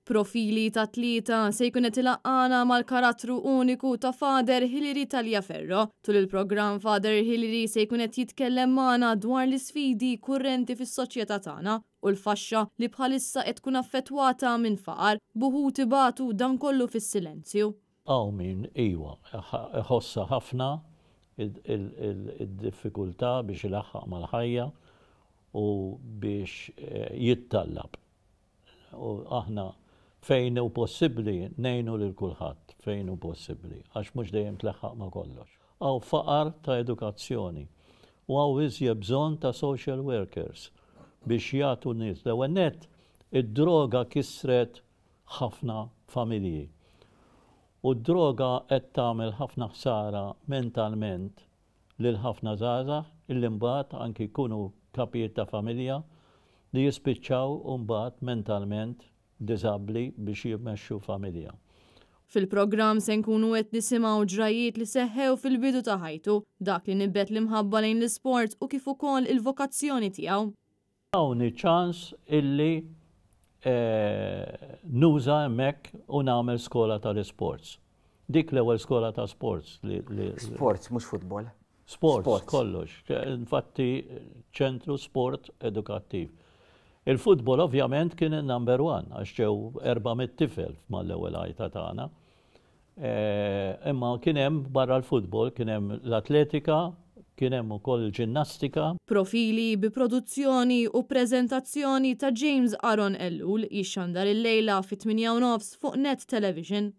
Profili tat-Tlieta se jkun qed ilaqqagħna mal-karattru uniku ta' Father Hilary Taliaferro. Tul il-programm Father Hilary se jkun qed jitkellem magħna dwar l-isfidi kurrenti fis-soċjetà tagħna u l-faxxa li bħalissa qed tkun affettwata minn faqar, b'uħud ibatu dan kollu fis-silenzju. Hawn min, iwa, iħossha ħafna id-diffikultà biex ilaħħaq mal-ħajja u biex jittallab. U aħna fejn hu possibbli ngħinu lil kulħadd, fejn hu possibbli, għax mhux dejjem tleħħaq ma' kollox. Hawn faqar ta' edukazzjoni u hawn iżjed bżonn ta' social workers biex jagħtu nies. L-ewwel nett, id-droga kissret ħafna familji. U d-droga qed tagħmel ħafna ħsara mentalment lil ħafna żgħażagħ illi mbagħad anki jkunu kapijiet ta' familja li jispiċċaw mbagħad mentalment diżabbli biex jmexxu familja. Fil-programm se nkunu qed nisimgħu ġrajjiet li seħħew fil-bidu ta' ħajtu, dak li nibbet l-imħabba lejn l-isport u kif ukoll il-vokazzjoni tiegħu. Tawni ċans illi nuża hemmhekk u nagħmel skola tal-isports. Dik l-ewwel skola ta' sports li. Sports, mhux futbol. Sports, kollox. Infatti ċentru sport edukattiv. Il-futbol ovvjament kien il-number one, għax ġew 400 tifel mal-ewwel għajta tagħna. Imma kien hemm barra l-futbol, kien hemm l-atletika, kien hemm ukoll il-ġinnastika. Profili bi produzzjoni u preżentazzjoni ta' James Aaron Ellul jixxandar illejla fit-8 u nofs fuq Net Television.